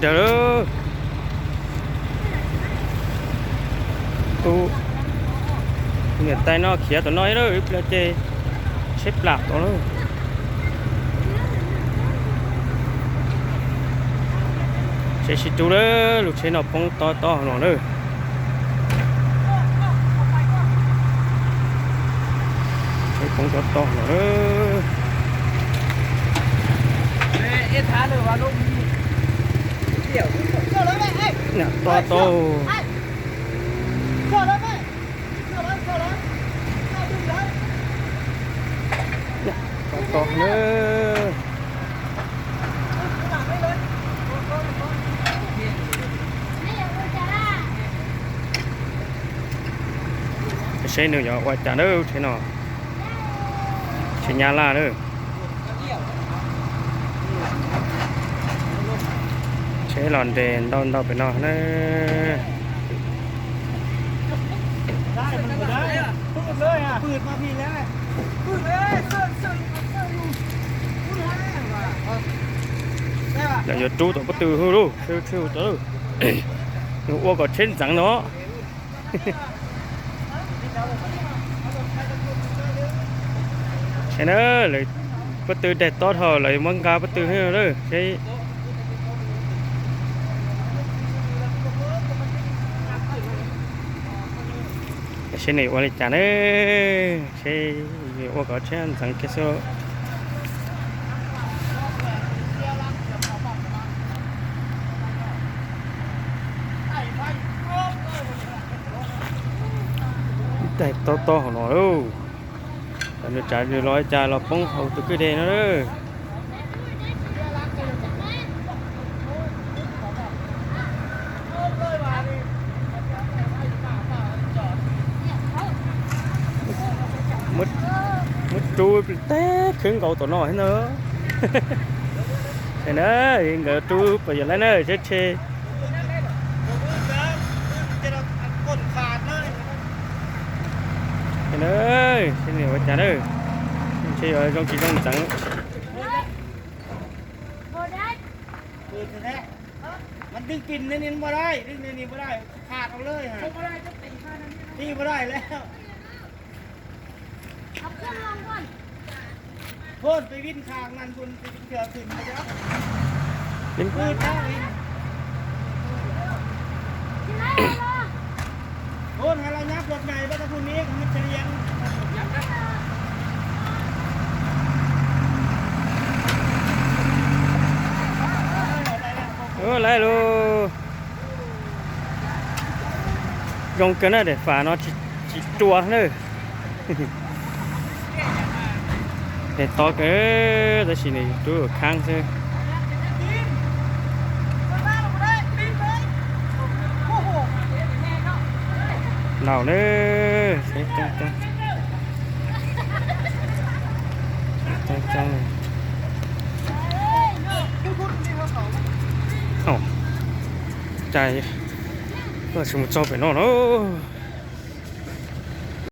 Raws lawm. Tus niam tais no khiav tom no ib pliag ces tsheb plam tod lawm. Tsheb sib rub lawm, lub tsheb no poob tob tob no lawm. Tsheb poob tob tob no lawm. Tob tob. Tob tob na. Seb nws yuav ua cas na, tsheb no, tsheb Nyab Laj na. Tsheb los nres ntau ntau pem no na. Lawv yuav rub tom pob tw hwj lauj, tsheb tsheb tod, nws ua kom tsheb ntxeev no. Tsheb na, lawv pob tw daig tob dhau lawv yuav muab nqa pob tw hwj lauj, tsheb. Seb nws ua li cas na, seb ua kom tsheb ntxeev kiag xwb. Daig tob tob hauv no lauj. Nws tsav nws los li cas los poob hauv tus kwj deg no. Muab rub teb khwb nkaus tom no thiab na. Ces na, nkawd rub puas yog lawm na, tsheb tshe. Ces na, seb nws ua cas na, seb yuav zoo tsis zoo ntxeev.มันดึงปิ่นในนี้บ่ได้ ดึงในนี้บ่ได้ ขาดเอาเลยฮะ ตีบ่ได้แล้ว โพ่นไปวินข้างนั้นพุ่นไปวินเถื่อขึ้นมาเด้อ ปืนแล้ววิน โพ่นให้เรายับรถใหญ่ไปตะพุ่นนี้มันเฉลียง Ua lawm lauj. Zoo kawg na, daim fam no tsis rua na. Daim tob kawg tab sis nws rub khaab xwb. Laus na, seb coob coob. Cas koj tsis mus txog pem no lauj.